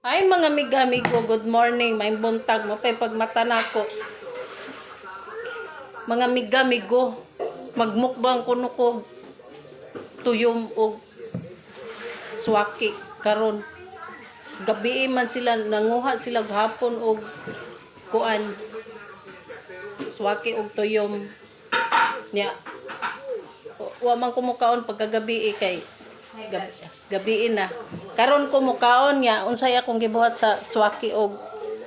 Ay, mga amiga-amigo, good morning. May buntag mo pay pagmata nako. Mga amiga-amigo, magmukbang kuno ko tuyom og suwaki karon. Gabi man sila nanguha sila hapon og kuan, suwaki og tuyom. Nya wa man ko mukaon pagkagabi eh, kay gabi na. Karon ko mukaon nya unsay akong gibuhat sa suwaki og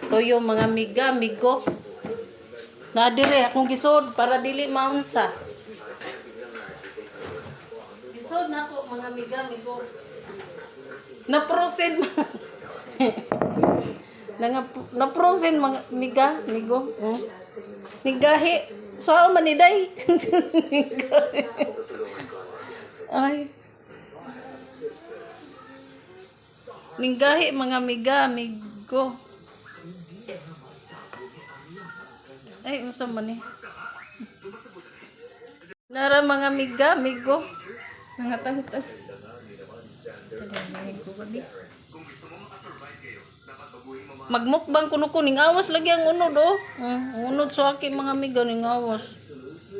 tuyo, mga amiga, amigo. Na dire akong gisod para dili maunsa. Gisod na ako, mga amiga, amigo. Na frozen na na frozen, mga amiga, amigo. Nigahi. So man ni day. Nigahi. Ay. Ninggahi, mga amiga, amigo. Ay, unsa man ni? Nara, mga amiga, amigo. Mga tangtang. Magmukbang kuno ko ning awas lagi ang unod oh. Ang unod sa akin, mga amiga, ning awas.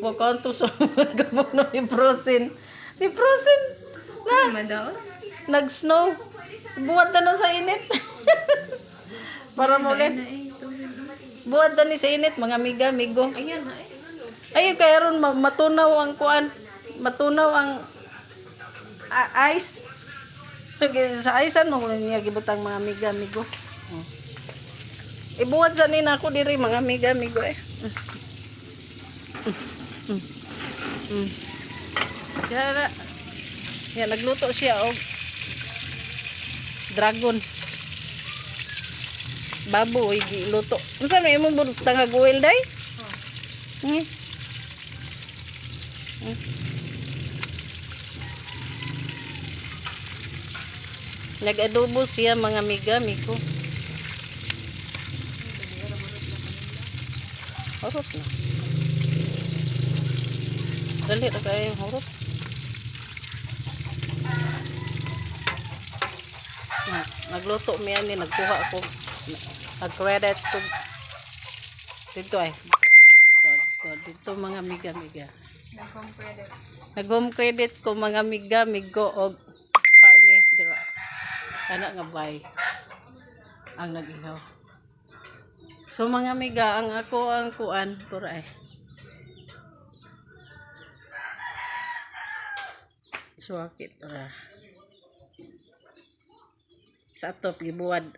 Wa kanto sa gabono ni frozen. Ni frozen. Na Ano man daw? Nag-snow. Buhat na lang sa init. Para mo ulit. Na eh, tubig. Buhat na ni sa init, mga amiga, amigo. Ayan na eh. Ay, kaya ron matunaw ang kuan. Matunaw ang ice. So, sa ice ano niya gibutang, mga amiga, amigo. Ibuhat sa nina ako diri, mga amiga, amigo eh. Yara. Ya, nagluto siya og dragon. Baboy giluto. Unsa may imong butang oil day? Nag-adobo siya, mga amiga, amigo. Hurot na. Dali na kayo hurot. Na, nagluto mi ani, nagkuha ako. Nag-credit ko. Dito ay. Dito, dito, dito, mga amiga, amiga. Nag-home credit. Nag-home credit ko, mga amiga, amigo, og karne dira. Kana nga bay ang nag-ihaw. So mga amiga, ang ako ang kuan tura ay. Suwakit tura. Sa atop gibuwad.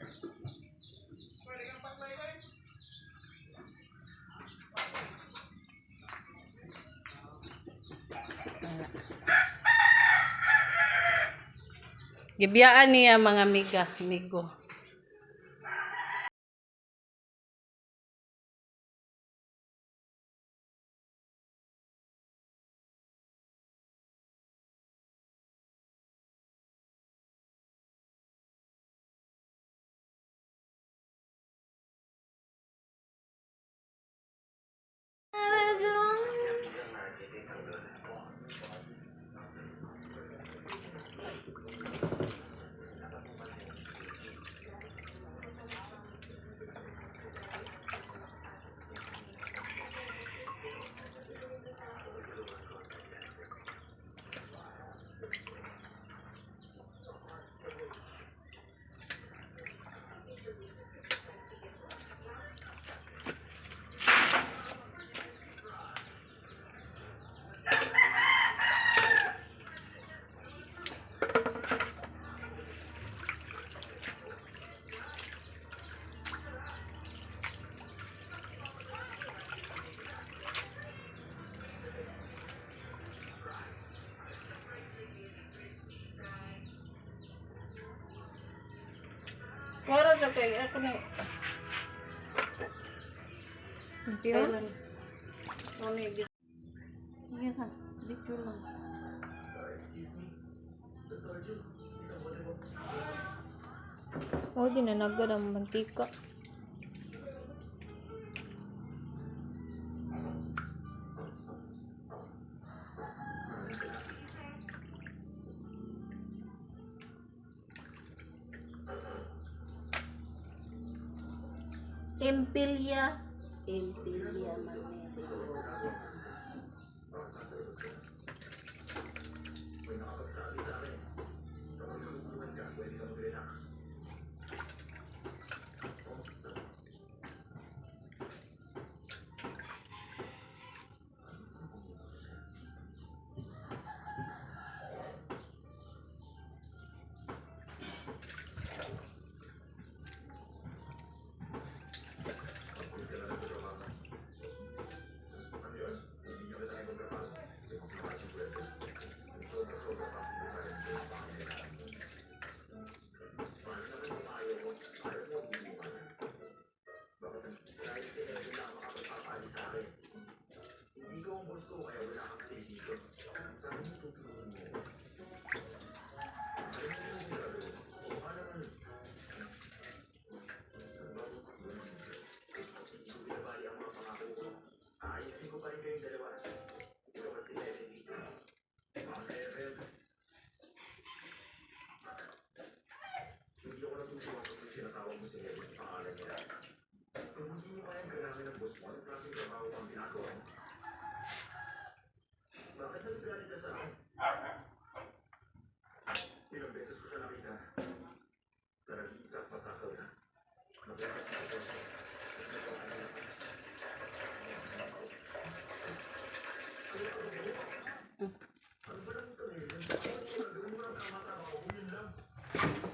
Gibiyaan niya, mga amiga, amigo. Wala siya kay ako na. Pure? Ano yung Sige na, dito lang. Oh, di na nagad ang mantika. Impilia. Impilia man niya siguro.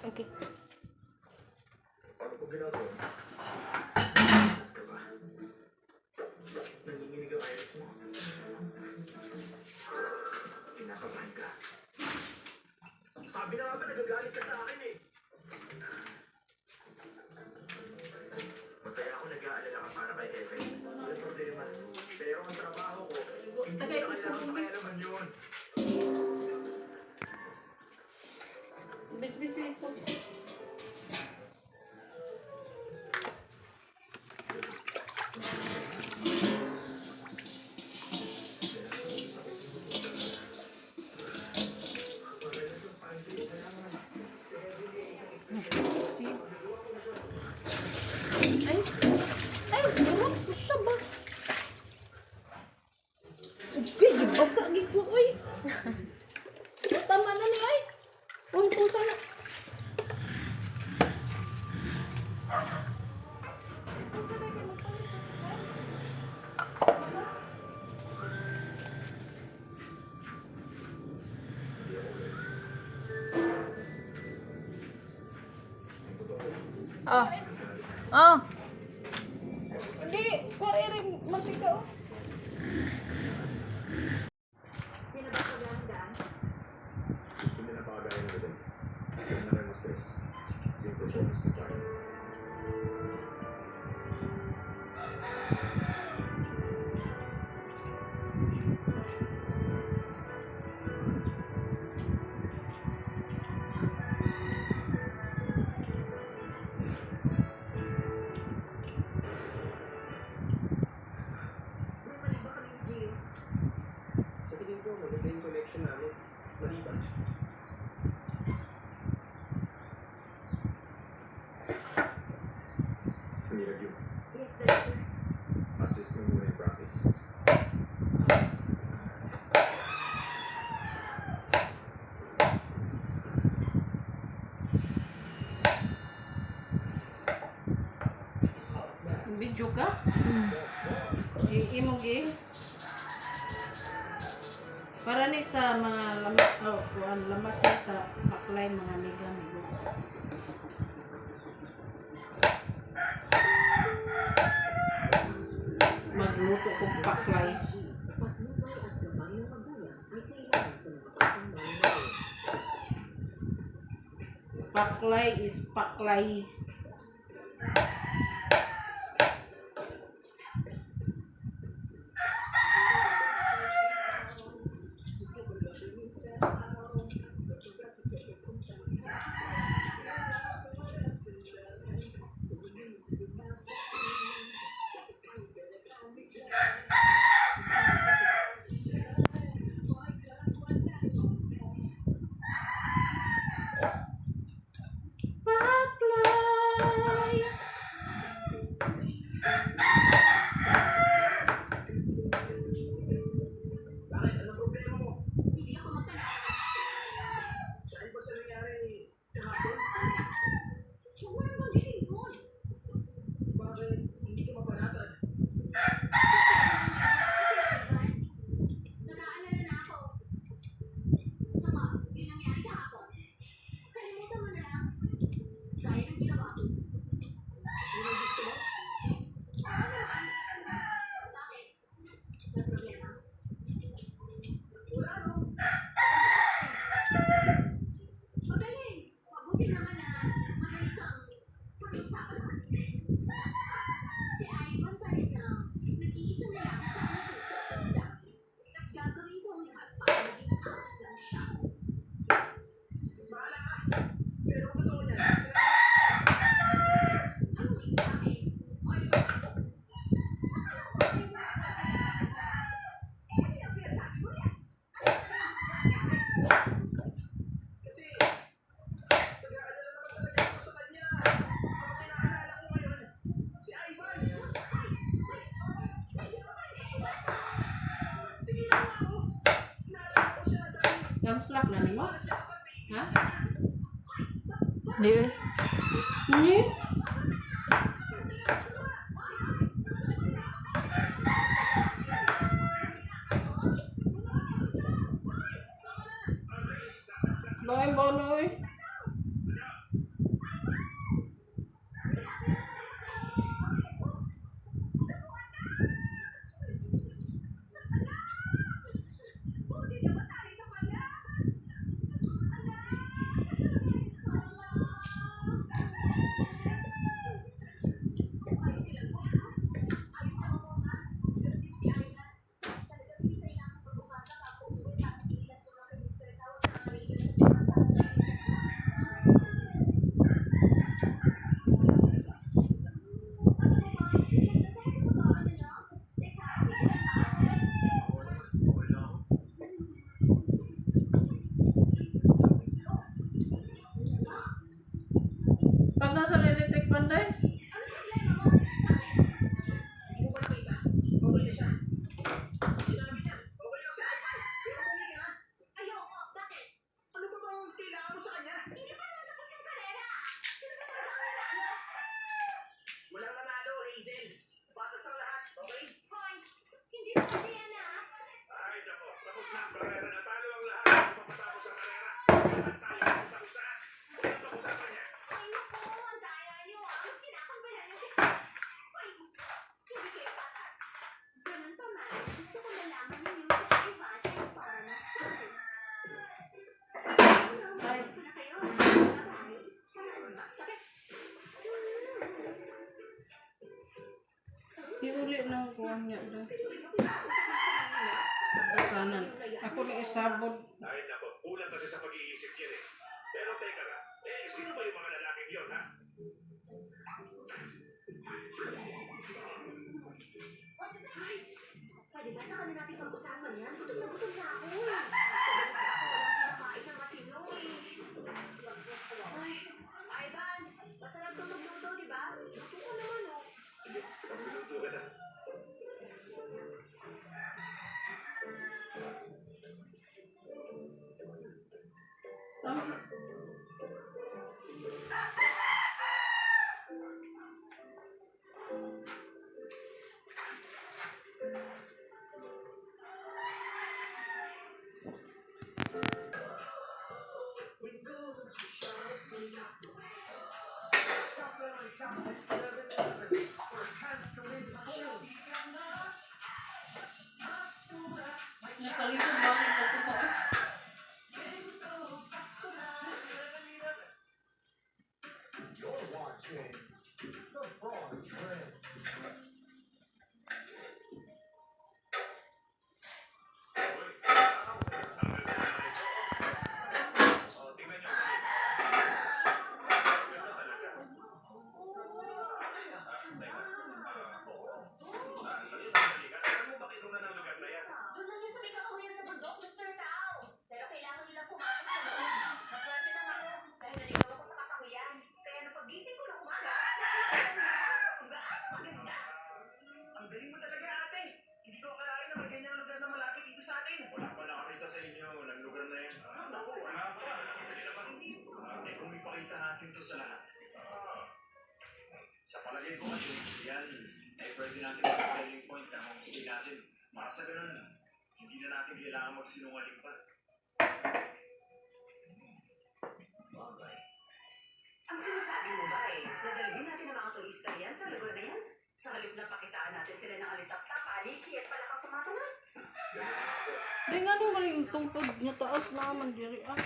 Okay. Nanginginig ang iris mo. Kinakabahan ka. Sabi na nga ba nagagalit ka sa akin eh. Masaya ako nag-aalala ka para kay Heaven. Walang problema. Pero ang trabaho ko, hindi Tagay ko ko na sa kailangan bumi. pakialaman yun. Bisbisi ko. Sige. Ay, ay, durot ko siya ba? Okay, gibasa gid ko, oy. Tama na ni, ay. Unpo sana. Oh. Oh. Hindi, kuha rin mantika oh. Gusto niya na pakagaya ng event. Huwag na kayo ma-stress. Same performance na tayo. May mali ba kami, Gio? Sa tingin ko, maganda yung connection namin. Mali ba? Nireview. Yes, Director. Assist mo muna yung practice. Video ka? Imo gi. Para ni sa mga lamas, oh, kuan lamas ni sa paklay mga amiga amigo. Magluto kog paklay. Patnubay at gabay ng magulang ay kailangan sa mga batang malamay. Paklay is paklay. Paklay. Stop na nimo? Ha? Di eh. Hmm? Lain ba na eh? Pag nasa electric panday? Ayoko! Bakit? Ano ba bang kailangan mo sa kanya? Hindi pa naman tapos yung karera! Sino ba talaga ang nanalo? Walang nanalo, Hazel. Patas ang lahat, okay? Hoy! Hindi pa kasi yan ah! Ay, nako. Tapos na ang karera. Natalo ang lahat. Papatapos ang karera. Lahat tayo tapos na. Walang pag-usapan niya. Ay naku! Ang daya niyo ah! Mas kinakampihan niyo si... Hoy! Hindi kayo patas! Ganun pa man, gusto ko malaman ninyo si Ivan ay para lang sa akin. Ay. Ko na kayo. Bye-bye. Sakit. Iuli na ako ang niya doon. Pagkasanan. Ako na isabot. Ay, nako. Kulang kasi sa pag-iisip yan eh. Pero teka lang. Eh, sino ba yung mga lalaking yun, ha? Pwede ba saka na natin pag-usapan yan? Gutom na gutom na ako. Sa ganito ako walang kinakain ng matino eh. Ay, Ivan, masarap to magluto, di ba? Luto ko naman oh. Sige, pagluluto ka na. Tama. Nakalisod ba ako pagkuha? You're watching The Frog Prince. Oh, tingnan niyo. Ganda talaga. Ah, teka. Ah, oo. Ah, sandali ka. Alam mo ba kinunan ang lugar na yan? Doon lang yun sa may kakahuyan sa bundok, Mr. Tao. Pero kailangan nilang pumasok sa loob. Maswerte lang ako dahil naligaw ako sa kakahuyan. Kaya nung paggising ko ng umaga, nakita ko nila kung gaano maganda. Ang galing mo talaga, ate. Hindi ko akalain na may ganyang lugar na malapit dito sa atin. Wala pa nakakita sa inyo ng lugar na yan. Ah, naku, wala pa. Hindi naman. Ah, eh, kung ipakita natin to sa lahat. Ah, sa palagay ko kasi, yan, ay pwede natin maging selling point ng homestay natin. Para sa ganun, hindi na natin kailangan magsinungaling pa. Bagay. Ang sinasabi mo ba eh, nadalhin natin ang mga turista yan sa lugar na yan? Sa halip na pakitaan natin sila ng alitaptap, aliki at palakang tumatama. Di nga naman yung tungtod nga taas naman diri ah.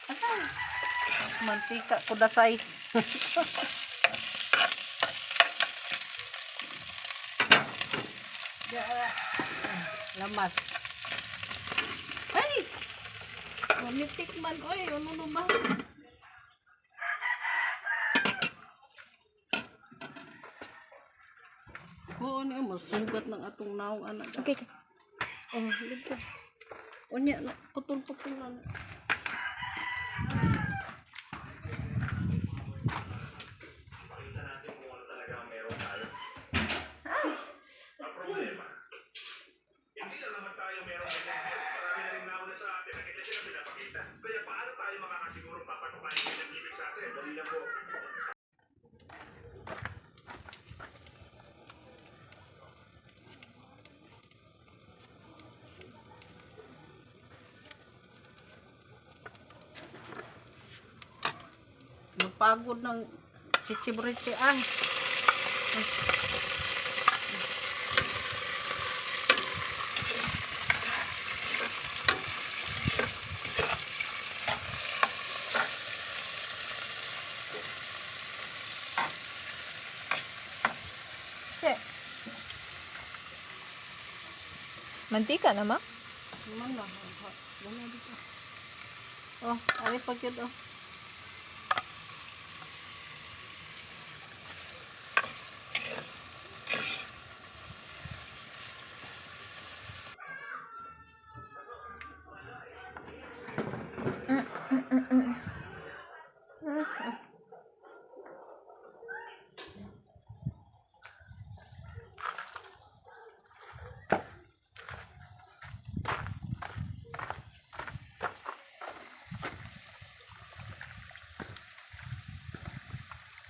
Atay. Mantika kudasay. Lamas. Ay! Mamitik man oy, ano no ba? Oo, niya, masugat ng atong naong anak. Okay. Oh, dito. Unya, na, putol-putol na. Pakita natin kung ano talaga ang meron tayo. Pagod ng chichibrichi ah. Che. Mantika na ma? Man na. Dami dito. Oh, ari pag yun oh.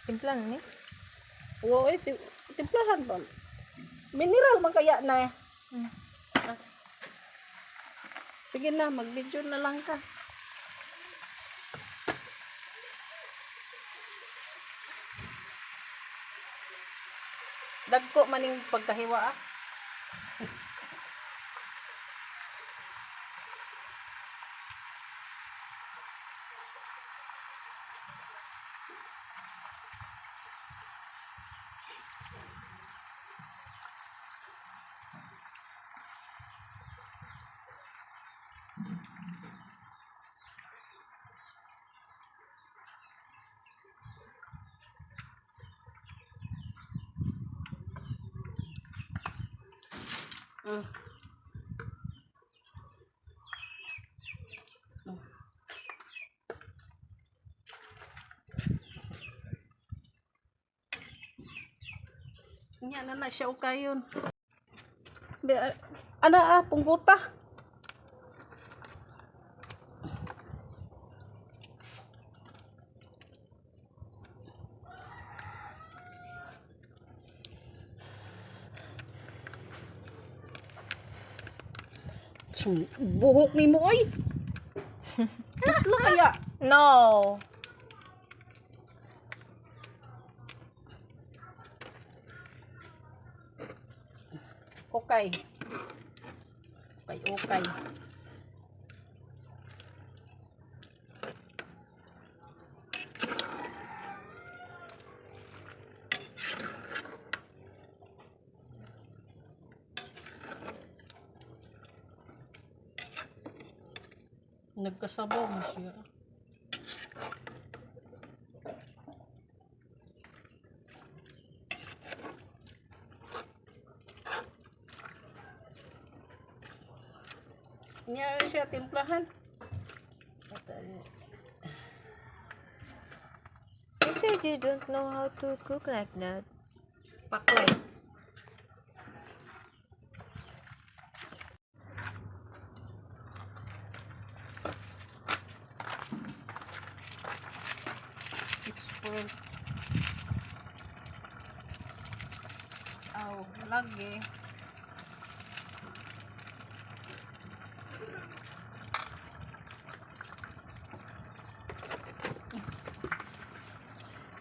Timpla na ni. Oo, eh, timplahan ba? Mineral man kaya na eh. Ah. Sige na, mag-video na lang ka. Dagko maning pagkahiwa ah. Nya na na siya ukayon. Be, ah, ana ah, pungguta. Buhok ni mo oy. Tatlo kaya. No. Okay. Okay, okay. Nagkasabaw mo siya. Niya rin siya timplahan. You said you don't know how to cook like that. Paklay. Expert. Aw, lagi.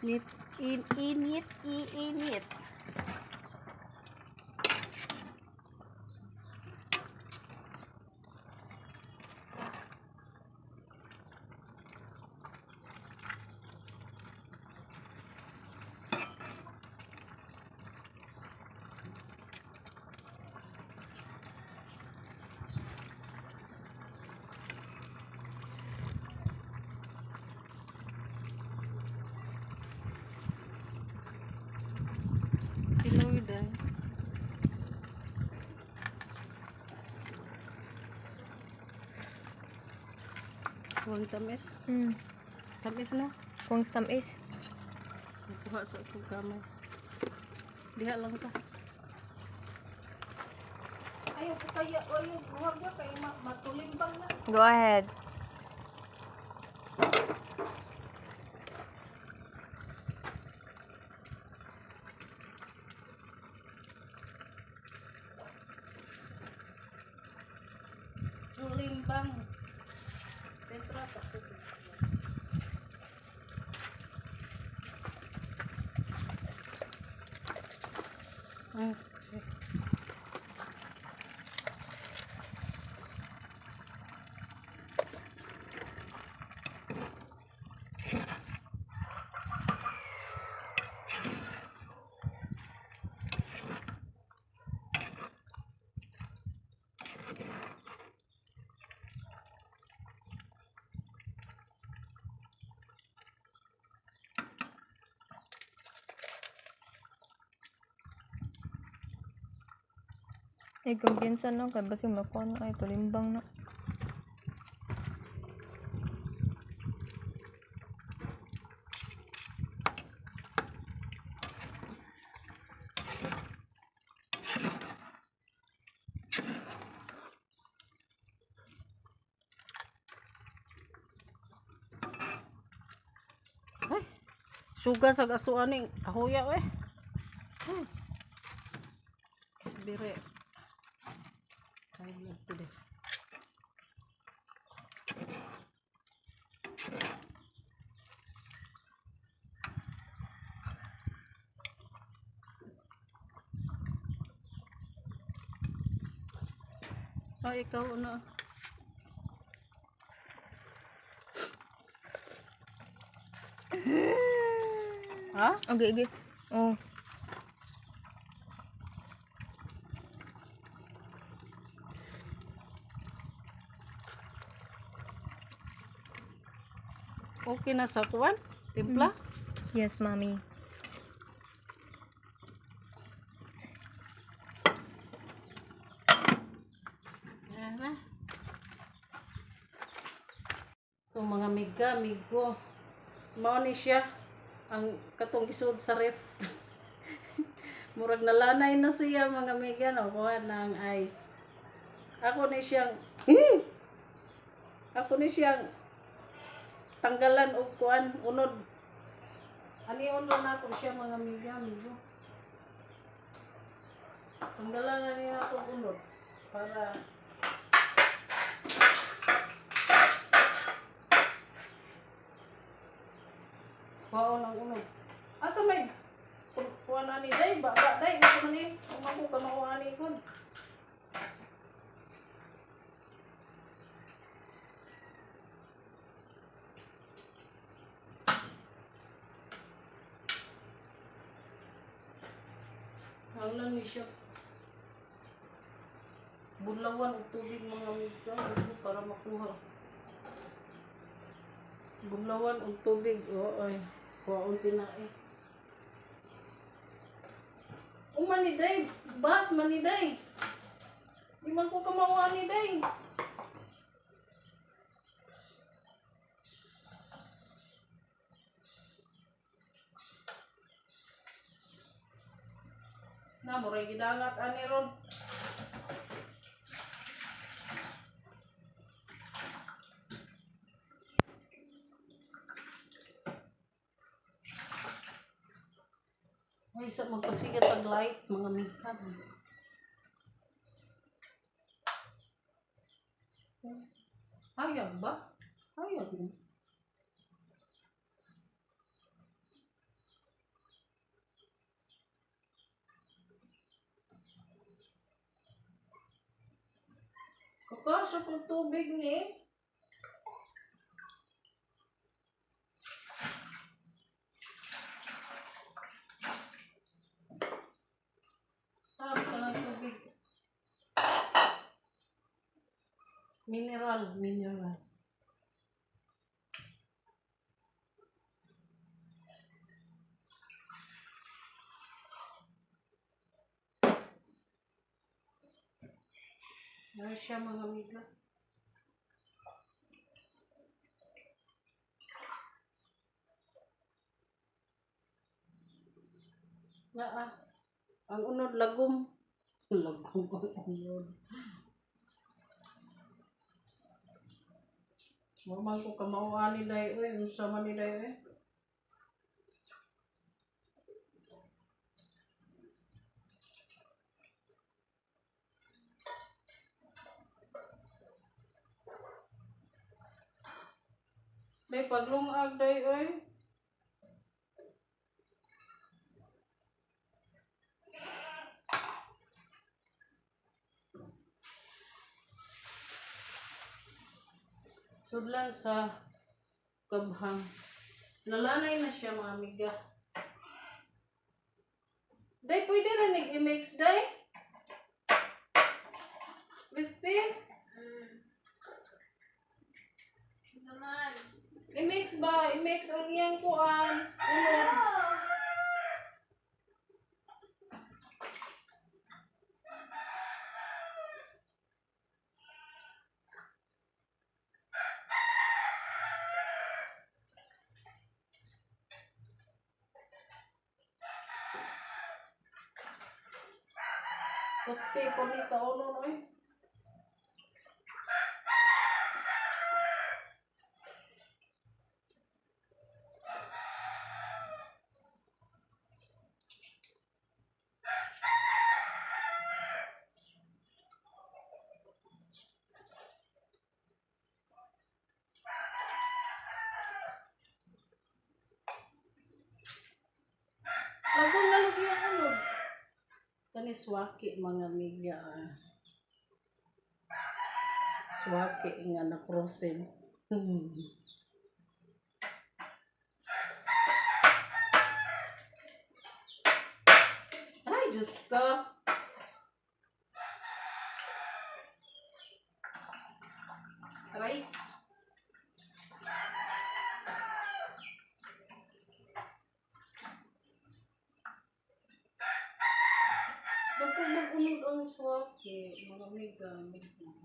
Nit, in, init, iinit. Tinuod ay. Huwag tamis. Tamis na. Kung tamis. Nakuha sa akong kamay. Diha lang ka. Ayaw ko kaya, ayaw, huwag na kayo matulimbang na. Go ahead. Tulimbang. Sentra tapos. Ay, kumpiyansa no, kay basig makuha na ay tulimbang na. Ay, suga sa asuan ni kahuya eh. Isbire. Ay, blood today. Ay, ikaw na. Ha? Okay, okay. Oh. Okay na sa kuan? Timpla? Yes, mommy. Ayan na. So mga miga, migo. Mao ni siya ang katong isuod sa ref. Murag nalanay na siya mga miga no, kuha na ang ice. Ako ni siyang Ako ni siyang tanggalan og kuan unod. Ani unod na ako siya mga miga, migo. Tanggalan na niya ako unod para Kuhaon ang unod. Asa may kuha na ni day ba ba day unsa man ni kung ako ka makuha ni kon. Hanglan ni siya. Bulawan og tubig mga amiga para makuha. Bulawan og tubig. Oo ay. Kuhaon tinae. O maniday, bas maniday. Di man ko kamauha ni day. Na muray gidangat ani ron. Ay, sa magpasigat pag light, mga makeup. Hayag ba? Hayag mo. Kakasya kong tubig ni. Ah, ng tubig. Mineral, mineral. Meron siya mga amiga. Na ah. Ang unod lagom. Lagom ang unod. Wa man ko kamao ani day oy, unsa man ni day oy. Day paglungag day oy. Sudlan sa kabhang. Nalanay na siya mga amiga. Day, pwede rin i-mix, day? Crispy? Naman. I-mix ba? I-mix ang iyang kuan. Unod. Sakti po ni kaunon oy. Lagong nalugi ang unod. Kani swaki mga amiga. Ah. Swaki nga na frozen. Ay, Diyos ko. Aray. Basta mag-unod ang swaki, mga amiga, amiga.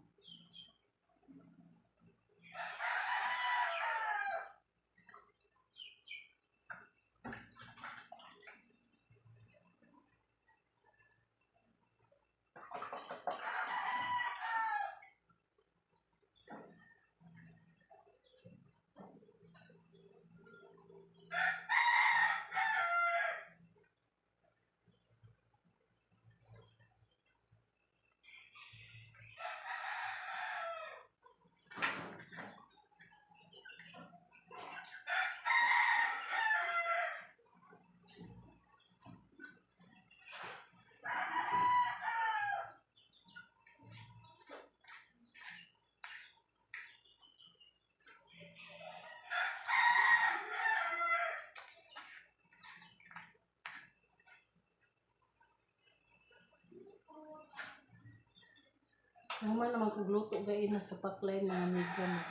Naman naman kung luto gain na sa paklay mga amiga mo.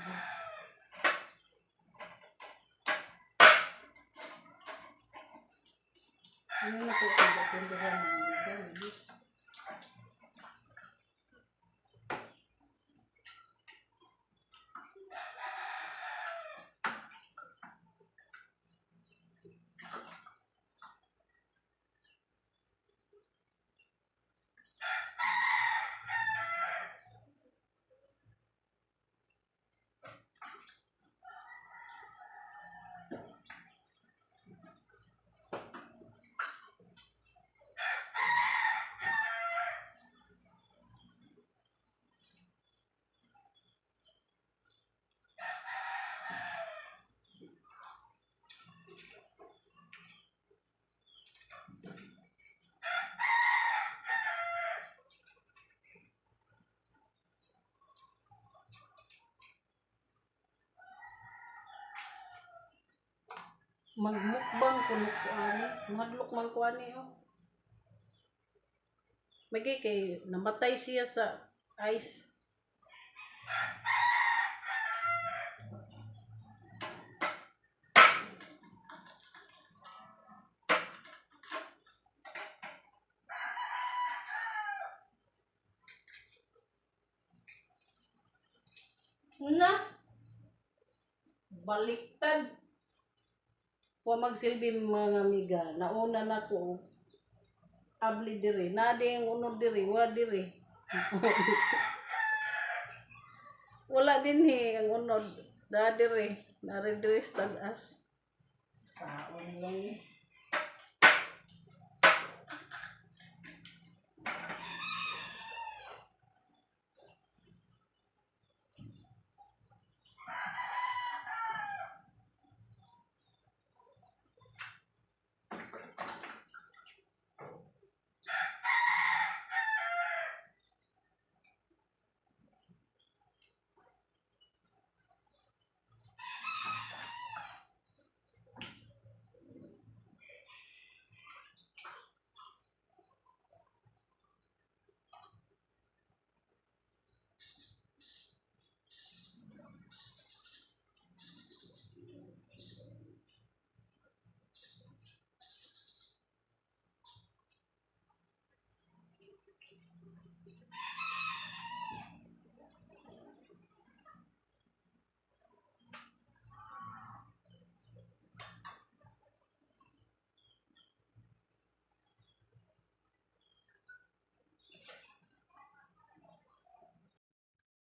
Ano na po kung gatinduhan mga amiga mo. Magmukbang kuno ko ani. Mahadlok man ko ani oh. Magi kay namatay siya sa ice. Na baliktad. Wa magsilbi mga amiga, nauna na ko abli diri, na ang unod diri, wa diri. Wala din he ang unod, na diri, na diri sa taas. Saon lang eh.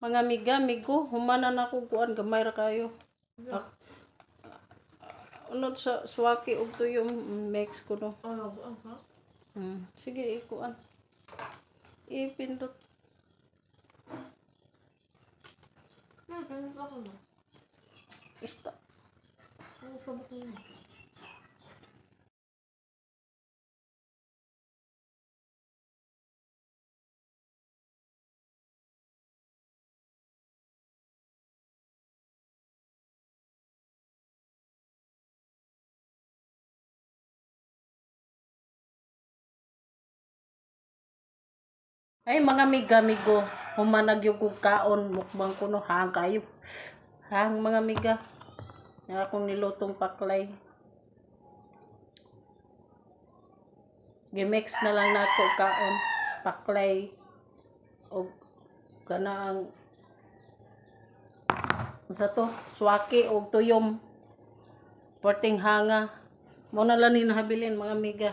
Mga amiga, amigo, humana na ako kuan gamay ra kayo. Ano sa swaki og tuyo mix ko no. Ano ba? Ha? Sige, ikuan. Ipindot. Ganun pa ako no. Ista. Ano sabot mo? Ay, mga amiga, amigo, humanag yung kog kaon, mukbang ko no, hang kayo. Hang mga amiga. Nga akong nilutong paklay. Gimix na lang nako kaon, paklay og kana ang unsa to, swaki og tuyom. Porting hanga. Mo na lang ni nahabilin mga amiga.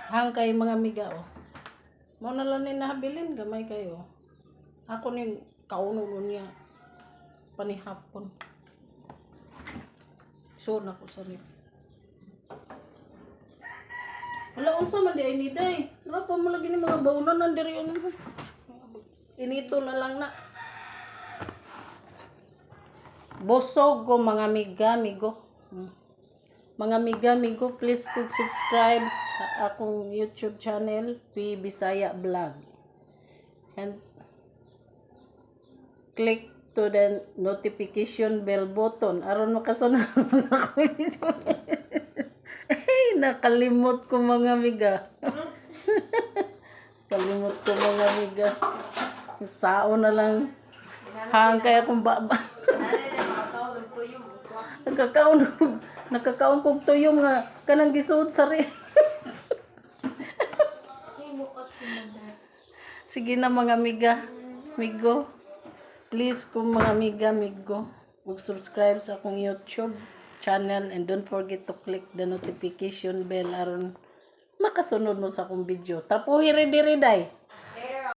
Hang kay mga amiga oh. Mo na lang ni nahabilin gamay kayo. Ako ning kauno niya panihapon. So na ko sa ref. Wala unsa man di ay ni day. Naa pa mo lagi ni mga baunan nan diri ano. Inito na lang na. Bosog ko mga amiga, amigo. Mga amiga, amigo, please kung subscribe sa akong YouTube channel, P Bisaya Vlog. And click to the notification bell button aron makasunod sa akong video. Ay, nakalimot ko mga amiga. Kalimot ko mga amiga. Sao na lang. Hang kaya kung baba. Nakakaon nakakaon kog tuyo nga kanang gisuod sa rin. Sige na mga amiga, migo. Please kung mga amiga, migo, mag-subscribe sa akong YouTube channel and don't forget to click the notification bell aron makasunod mo sa akong video. Trapuhi rin diri day.